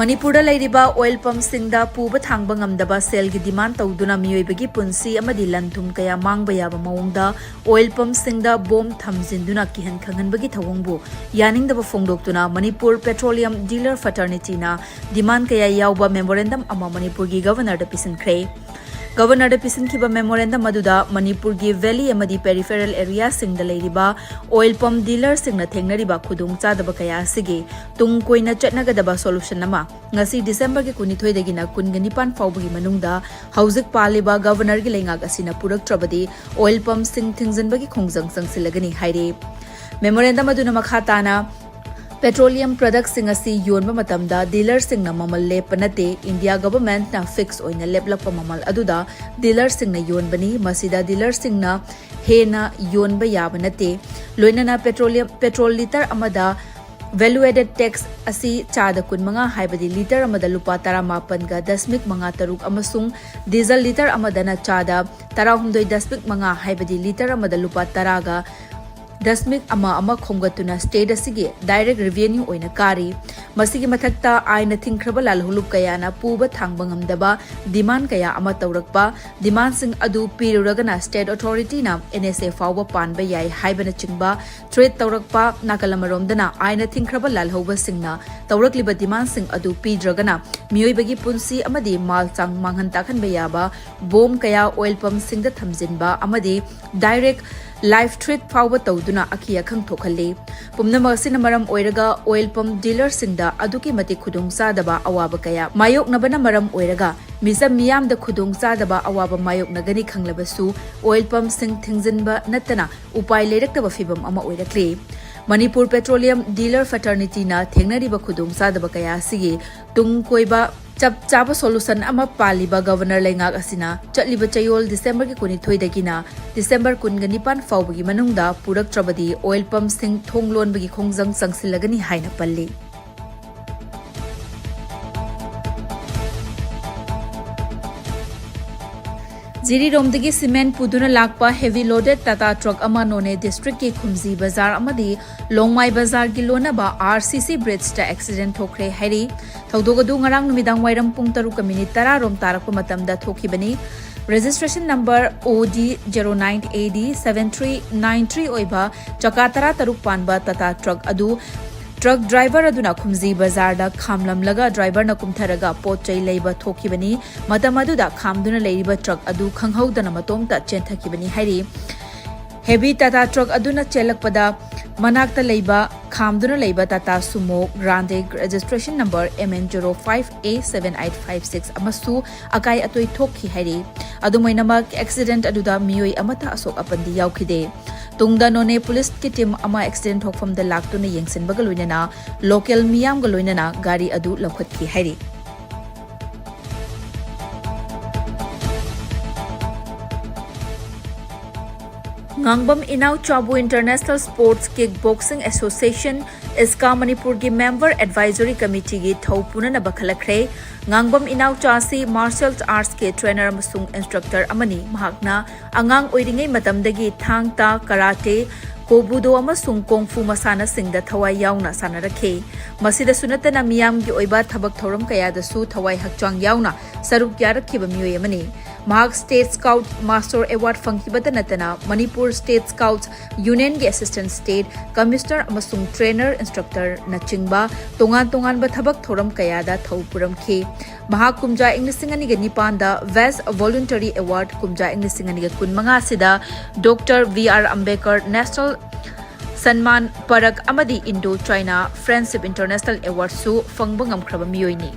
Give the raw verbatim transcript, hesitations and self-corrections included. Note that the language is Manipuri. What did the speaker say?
ꯃꯅꯤꯄꯨꯔꯗ ꯂꯩꯔꯤꯕ ꯑꯣꯏꯜ ꯄꯝꯁꯤꯡꯗ ꯄꯨꯕ ꯊꯥꯡꯕ ꯉꯝꯗꯕ ꯁꯦꯜꯒꯤ ꯗꯤꯃꯥꯟ ꯇꯧꯗꯨꯅ ꯃꯤꯑꯣꯏꯕꯒꯤ ꯄꯨꯟꯁꯤ ꯑꯃꯗꯤ ꯂꯟ ꯊꯨꯝ ꯀꯌꯥ ꯃꯥꯡꯕ ꯌꯥꯕ ꯃꯑꯣꯡꯗ ꯑꯣꯏꯜ ꯄꯝꯁꯤꯡꯗ ꯕꯣꯝ ꯊꯝꯖꯤꯟꯗꯨꯅ ꯀꯤꯍꯟ ꯈꯪꯍꯟꯕꯒꯤ ꯊꯧꯑꯣꯡꯕꯨ ꯌꯥꯅꯤꯡꯗꯕ ꯐꯣꯡꯗꯣꯛꯇꯨꯅ ꯃꯅꯤꯄꯨꯔ ꯄꯦꯇ꯭ꯔꯣꯂꯤꯌꯝ ꯗꯤꯂꯔ ꯐ꯭ꯔꯇꯔꯅꯤꯇꯤꯅ ꯗꯤꯃꯥꯟ ꯀꯌꯥ ꯌꯥꯎꯕ ꯃꯦꯃꯣꯔꯦꯟꯗꯝ ꯑꯃ ꯃꯅꯤꯄꯨꯔꯒꯤ ꯒꯕꯔꯅꯔꯗ ꯄꯤꯁꯤꯟꯈ꯭ꯔꯦ꯫ ꯒꯕꯔꯅꯔꯗ ꯄꯤꯁꯤꯟꯈꯤꯕ ꯃꯦꯃꯣꯔꯦꯟꯗꯝ ꯑꯗꯨꯗ ꯃꯅꯤꯄꯨꯔꯒꯤ ꯚꯦꯂꯤ ꯑꯃꯗꯤ ꯄꯦꯔꯤꯐꯦꯔꯦꯜ ꯑꯦꯔꯤꯌꯥꯁꯤꯡꯗ ꯂꯩꯔꯤꯕ ꯑꯣꯏꯜ ꯄꯝ ꯗꯤꯂꯔꯁꯤꯡꯅ ꯊꯦꯡꯅꯔꯤꯕ ꯈꯨꯗꯣꯡꯆꯥꯗꯕ ꯀꯌꯥ ꯑꯁꯤꯒꯤ ꯇꯨꯡ ꯀꯣꯏꯅ ꯆꯠꯅꯒꯗꯕ ꯁꯣꯂꯨꯁꯟ ꯑꯃ ꯉꯁꯤ ꯗꯤꯁꯦꯝꯕꯔꯒꯤ ꯀꯨꯟꯅꯤꯊꯣꯏꯗꯒꯤꯅ ꯀꯨꯟꯒ ꯅꯤꯄꯥꯟ ꯐꯥꯎꯕꯒꯤ ꯃꯅꯨꯡꯗ ꯍꯧꯖꯤꯛ ꯄꯥꯜꯂꯤꯕ ꯒꯕꯔꯅꯔꯒꯤ ꯂꯩꯉꯥꯛ ꯑꯁꯤꯅ ꯄꯨꯔꯛꯇ꯭ꯔꯕꯗꯤ ꯑꯣꯏꯜ ꯄꯝꯁꯤꯡ ꯊꯤꯡꯖꯤꯟꯕꯒꯤ ꯈꯣꯡꯖꯪ ꯆꯪꯁꯤꯜꯂꯒꯅꯤ ꯍꯥꯏꯔꯤ꯫ ꯃꯦꯃꯣꯔꯦꯟꯗꯝ ꯑꯗꯨꯅ ꯃꯈꯥ ꯇꯥꯅ ꯄꯦꯇ꯭ꯔꯣꯂꯤꯌꯝ ꯄ꯭ꯔꯗꯛꯁꯤꯡ ꯑꯁꯤ ꯌꯣꯟꯕ ꯃꯇꯝꯗ ꯗꯤꯂꯔꯁꯤꯡꯅ ꯃꯃꯜ ꯂꯦꯞꯄ ꯅꯠꯇꯦ, ꯏꯟꯗꯤꯌꯥ ꯒꯚꯔꯟꯃꯦꯟꯠꯅ ꯐꯤꯛꯁ ꯑꯣꯏꯅ ꯂꯦꯞꯂꯛꯄ ꯃꯃꯜ ꯑꯗꯨꯗ ꯗꯤꯂꯔꯁꯤꯡꯅ ꯌꯣꯟꯕꯅꯤ꯫ ꯃꯁꯤꯗ ꯗꯤꯂꯔꯁꯤꯡꯅ ꯍꯦꯟꯅ ꯌꯣꯟꯕ ꯌꯥꯕ ꯅꯠꯇꯦ꯫ ꯂꯣꯏꯅꯅ ꯄꯦꯇ꯭ꯔꯣꯂꯤꯌꯝ, ꯄꯦꯇ꯭ꯔꯣꯜ ꯂꯤꯇꯔ ꯑꯃꯗ ꯚꯦꯂꯨ ꯑꯦꯗꯦꯗ ꯇꯦꯛꯁ ꯑꯁꯤ ꯆꯥꯗ ꯀꯨꯟꯃꯉꯥ, ꯍꯥꯏꯕꯗꯤ ꯂꯤꯇꯔ ꯑꯃꯗ ꯂꯨꯄꯥ ꯇꯔꯥꯃꯥꯄꯟꯒ ꯗꯁꯃꯤꯛ ꯃꯉꯥ ꯇꯔꯨꯛ, ꯑꯃꯁꯨꯡ ꯗꯤꯖꯜ ꯂꯤꯇꯔ ꯑꯃꯗꯅ ꯆꯥꯗ ꯇꯔꯥꯍꯨꯝꯗꯣꯏ ꯗꯁꯃꯤꯛ ꯃꯉꯥ, ꯍꯥꯏꯕꯗꯤ ꯂꯤꯇꯔ ꯑꯃꯗ ꯂꯨꯄꯥ ꯇꯔꯥꯒ ꯗꯁꯃꯤꯛ ꯑꯃ ꯑꯃ ꯈꯣꯝꯒꯠꯇꯨꯅ ꯁ꯭ꯇꯦꯠ ꯑꯁꯤꯒꯤ ꯗꯥꯏꯔꯦꯛ ꯔꯦꯚꯦꯅ꯭ꯌꯨ ꯑꯣꯏꯅ ꯀꯥꯔꯤ꯫ ꯃꯁꯤꯒꯤ ꯃꯊꯛꯇ ꯑꯥꯏꯟꯅ ꯊꯤꯡꯈ꯭ꯔꯕ ꯂꯥꯜꯍꯧꯂꯨꯞ ꯀꯌꯥꯅ ꯄꯨꯕ ꯊꯥꯡꯕ ꯉꯝꯗꯕ ꯗꯤꯃꯥꯟ ꯀꯌꯥ ꯑꯃ ꯇꯧꯔꯛꯄ, ꯗꯤꯃꯥꯟꯁꯤꯡ ꯑꯗꯨ ꯄꯤꯔꯨꯔꯒꯅ ꯁ꯭ꯇꯦꯠ ꯑꯣꯊꯣꯔꯤꯇꯤꯅ ꯑꯦꯟ ꯑꯦꯁ ꯑꯦ ꯐꯥꯎꯕ ꯄꯥꯟꯕ ꯌꯥꯏ ꯍꯥꯏꯕꯅꯆꯤꯡꯕ ꯊ꯭ꯔꯦꯠ ꯇꯧꯔꯛꯄ, ꯅꯥꯀꯜ ꯑꯃꯔꯣꯝꯗꯅ ꯑꯥꯏꯟꯅ ꯊꯤꯡꯈ꯭ꯔꯕ ꯂꯥꯜꯍꯧꯕꯁꯤꯡꯅ ꯇꯧꯔꯛꯂꯤꯕ ꯗꯤꯃꯥꯟꯁꯤꯡ ꯑꯗꯨ ꯄꯤꯗ꯭ꯔꯒꯅ ꯃꯤꯑꯣꯏꯕꯒꯤ ꯄꯨꯟꯁꯤ ꯑꯃꯗꯤ ꯃꯥꯜ ꯆꯥꯡ ꯃꯥꯡꯍꯟ ꯇꯥꯛꯍꯟꯕ ꯌꯥꯕ ꯕꯣꯝ ꯀꯌꯥ ꯑꯣꯏꯜ ꯄꯝꯁꯤꯡꯗ ꯊꯝꯖꯤꯟꯕ ꯑꯃꯗꯤ ꯗꯥꯏꯔꯦꯛ ꯂꯥꯏꯐ ꯊ꯭ꯔꯦꯠ ꯐꯥꯎꯕ ꯇꯧꯗꯨꯅ ꯑꯀꯤ ꯑꯈꯪ ꯊꯣꯛꯍꯜꯂꯤ꯫ ꯄꯨꯝꯅꯃꯛ ꯑꯁꯤꯅ ꯃꯔꯝ ꯑꯣꯏꯔꯒ ꯑꯣꯏꯜ ꯄꯝ ꯗꯤꯂꯔꯁꯤꯡꯗ ꯑꯗꯨꯛꯀꯤ ꯃꯇꯤꯛ ꯈꯨꯗꯣꯡꯆꯥꯗꯕ ꯑꯋꯥꯕ ꯀꯌꯥ ꯃꯥꯌꯣꯛꯅꯕꯅ ꯃꯔꯝ ꯑꯣꯏꯔꯒ ꯃꯤꯆꯝ ꯃꯤꯌꯥꯝꯗ ꯈꯨꯗꯣꯡꯆꯥꯗꯕ ꯑꯋꯥꯕ ꯃꯥꯌꯣꯛꯅꯒꯅꯤ ꯈꯪꯂꯕꯁꯨ ꯑꯣꯏꯜ ꯄꯝꯁꯤꯡ ꯊꯤꯡꯖꯤꯟꯕ ꯅꯠꯇꯅ ꯎꯄꯥꯏ ꯂꯩꯔꯛꯇꯕ ꯐꯤꯚꯝ ꯑꯃ ꯑꯣꯏꯔꯛꯂꯤ꯫ ꯃꯅꯤꯄꯨꯔ ꯄꯦꯇ꯭ꯔꯣꯂꯤꯌꯝ ꯗꯤꯂꯔ ꯐ꯭ꯔꯇꯔꯅꯤꯇꯤꯅ ꯊꯦꯡꯅꯔꯤꯕ ꯈꯨꯗꯣꯡꯆꯥꯗꯕ ꯀꯌꯥ ꯑꯁꯤꯒꯤ ꯇꯨꯡ ꯀꯣꯏꯕ ꯆꯞ ꯆꯥꯕ ꯁꯣꯂꯨꯁꯟ ꯑꯃ ꯄꯥꯜꯂꯤꯕ ꯒꯕꯔꯅꯔ ꯂꯩꯉꯥꯛ ꯑꯁꯤꯅ ꯆꯠꯂꯤꯕ ꯆꯌꯣꯜ ꯗꯤꯁꯦꯝꯕꯔꯒꯤ ꯀꯨꯟꯅꯤꯊꯣꯏꯗꯒꯤꯅ ꯗꯤꯁꯦꯝꯕꯔ ꯀꯨꯟꯒ ꯅꯤꯄꯥꯟ ꯐꯥꯎꯕꯒꯤ ꯃꯅꯨꯡꯗ ꯄꯨꯔꯛꯇ꯭ꯔꯕꯗꯤ ꯑꯣꯏꯜ ꯄꯝꯁꯤꯡ ꯊꯣꯡ ꯂꯣꯟꯕꯒꯤ ꯈꯣꯡꯖꯪ ꯆꯪꯁꯤꯜꯂꯒꯅꯤ ꯍꯥꯏꯅ ꯄꯜꯂꯤ꯫ ꯖꯤꯔꯤꯔꯣꯝꯗꯒꯤ cement ꯄꯨꯗꯨꯅ ꯂꯥꯛꯄ heavy loaded Tata truck ꯑꯃ ꯅꯣꯅꯦ district ꯀꯤ ꯈꯨꯝꯖꯤ ꯕꯖꯥꯔ ꯑꯃꯗꯤ ꯂꯣꯡꯃꯥꯏ ꯕꯖꯥꯔꯒꯤ ꯂꯣꯟꯅꯕ RCC bridge ꯇ accident ꯊꯣꯛꯈ꯭ꯔꯦ ꯍꯥꯏꯔꯤ꯫ ꯊꯧꯗꯣꯛ ꯑꯗꯨ ꯉꯔꯥꯡ ꯅꯨꯃꯤꯗꯥꯡ ꯋꯥꯏꯔꯝ ꯄꯨꯡ ꯇꯔꯨꯛꯀ minute ꯇꯔꯥ ꯔꯣꯝ ꯇꯥꯔꯛꯄ ꯃꯇꯝꯗ ꯊꯣꯛꯈꯤꯕꯅꯤ꯫ Registration number O D zero nine A D seven three nine three ꯑꯣꯏꯕ ꯆꯀꯥ ꯇꯔꯥꯇꯔꯨꯛ ꯄꯥꯟꯕ Tata truck ꯑꯗꯨ truck driver ꯑꯗꯨꯅ ꯈꯨꯝꯖꯤ ꯕꯖꯥꯔꯗ ꯈꯥꯝꯂꯝꯂꯒ driver ꯅ ꯀꯨꯝꯊꯔꯒ ꯄꯣꯠ ꯆꯩ ꯂꯩꯕ ꯊꯣꯛꯈꯤꯕꯅꯤ꯫ ꯃꯇꯝ ꯑꯗꯨꯗ ꯈꯥꯝꯗꯨꯅ ꯂꯩꯔꯤꯕ truck ꯑꯗꯨ ꯈꯪꯍꯧꯗꯅ ꯃꯇꯣꯝꯇ ꯆꯦꯟꯊꯈꯤꯕꯅꯤ ꯍꯥꯏꯔꯤ꯫ Heavy Tata truck ꯑꯗꯨꯅ ꯆꯦꯜꯂꯛꯄꯗ ꯃꯅꯥꯛꯇ ꯂꯩꯕ ꯈꯥꯝꯗꯨꯅ ꯂꯩꯕ Tata Sumo Grande registration number M N zero five A seven eight five six ꯑꯃꯁꯨ ꯑꯀꯥꯏ ꯑꯇꯣꯏ ꯊꯣꯛꯈꯤ ꯍꯥꯏꯔꯤ꯫ ꯑꯗꯨꯝ ꯑꯣꯏꯅꯃꯛ, accident ꯑꯗꯨꯗ ꯃꯤꯑꯣꯏ ꯑꯃꯠꯇ ꯑꯁꯣꯛ ꯑꯄꯟꯗꯤ ꯌꯥꯎꯈꯤꯗꯦ꯫ ꯇꯨꯡꯗ ꯅꯣꯅꯦ ꯄꯨꯂꯤꯁꯀꯤ team ꯑꯃ accident ꯊꯣꯛꯐꯝꯗ ꯂꯥꯛꯇꯨꯅ ꯌꯦꯡꯁꯤꯟꯕꯒ ꯂꯣꯏꯅꯅ local ꯃꯤꯌꯥꯝꯒ ꯂꯣꯏꯅꯅ ꯒꯥꯔꯤ ꯑꯗꯨ ꯂꯧꯈꯠꯈꯤ ꯍꯥꯏꯔꯤ꯫ ꯉꯥꯡꯕꯝ ꯏꯅꯥꯎꯆꯥꯕꯨ International Sports Kickboxing Association, ꯏꯁꯀꯥ ꯃꯅꯤꯄꯨꯔꯒꯤ member advisory committee ꯒꯤ ꯊꯧ ꯄꯨꯅꯅꯕ ꯈꯜꯂꯛꯈ꯭ꯔꯦ꯫ ꯉꯥꯡꯕꯝ ꯏꯅꯥꯎꯆꯥ ꯑꯁꯤ martial arts ꯀꯤ trainer ꯑꯃꯁꯨꯡ instructor ꯑꯃꯅꯤ꯫ ꯃꯍꯥꯛꯅ ꯑꯉꯥꯡ ꯑꯣꯏꯔꯤꯉꯩ ꯃꯇꯝꯗꯒꯤ ꯊꯥꯡ ꯇꯥ, ꯀꯔꯥꯇꯦ, ꯀꯣꯕꯨꯗꯣ ꯑꯃꯁꯨꯡ ꯀꯣꯡꯐꯨ ꯃꯁꯥꯟꯅꯁꯤꯡꯗ ꯊꯋꯥꯏ ꯌꯥꯎꯅ ꯁꯥꯟꯅꯔꯛꯈꯤ꯫ ꯃꯁꯤꯗꯁꯨ ꯅꯠꯇꯅ ꯃꯤꯌꯥꯝꯒꯤ ꯑꯣꯏꯕ ꯊꯕꯛ ꯊꯧꯔꯝ ꯀꯌꯥꯗꯁꯨ ꯊꯋꯥꯏ ꯍꯛꯆꯥꯡ ꯌꯥꯎꯅ ꯁꯔꯨꯛ ꯌꯥꯔꯛꯈꯤꯕ ꯃꯤꯑꯣꯏ ꯑꯃꯅꯤ꯫ ꯃꯍꯥꯛ State Scout Master Award ꯐꯪꯈꯤꯕꯇ ꯅꯠꯇꯅ ꯃꯅꯤꯄꯨꯔ State Scouts Union ꯒꯤ Assistant State Commissioner ꯑꯃꯁꯨꯡ trainer, instructor ꯅꯆꯤꯡꯕ ꯇꯣꯉꯥꯟ ꯇꯣꯉꯥꯟꯕ ꯊꯕꯛ ꯊꯧꯔꯝ ꯀꯌꯥꯗ ꯊꯧ ꯄꯨꯔꯝꯈꯤ꯫ ꯃꯍꯥꯛ ꯀꯨꯝꯖꯥ ꯏꯪ ꯂꯤꯁꯤꯡ ꯑꯅꯤꯒ ꯅꯤꯄꯥꯟꯗ Best Voluntary Award, ꯀꯨꯝꯖꯥ ꯏꯪ ꯂꯤꯁꯤꯡ ꯑꯅꯤꯒ ꯀꯨꯟꯃꯉꯥ ꯑꯁꯤꯗ Doctor B R Ambedkar National Samman Padak ꯑꯃꯗꯤ Indo China Friendship International Award ꯁꯨ ꯐꯪꯕ ꯉꯝꯈ꯭ꯔꯕ ꯃꯤꯑꯣꯏꯅꯤ꯫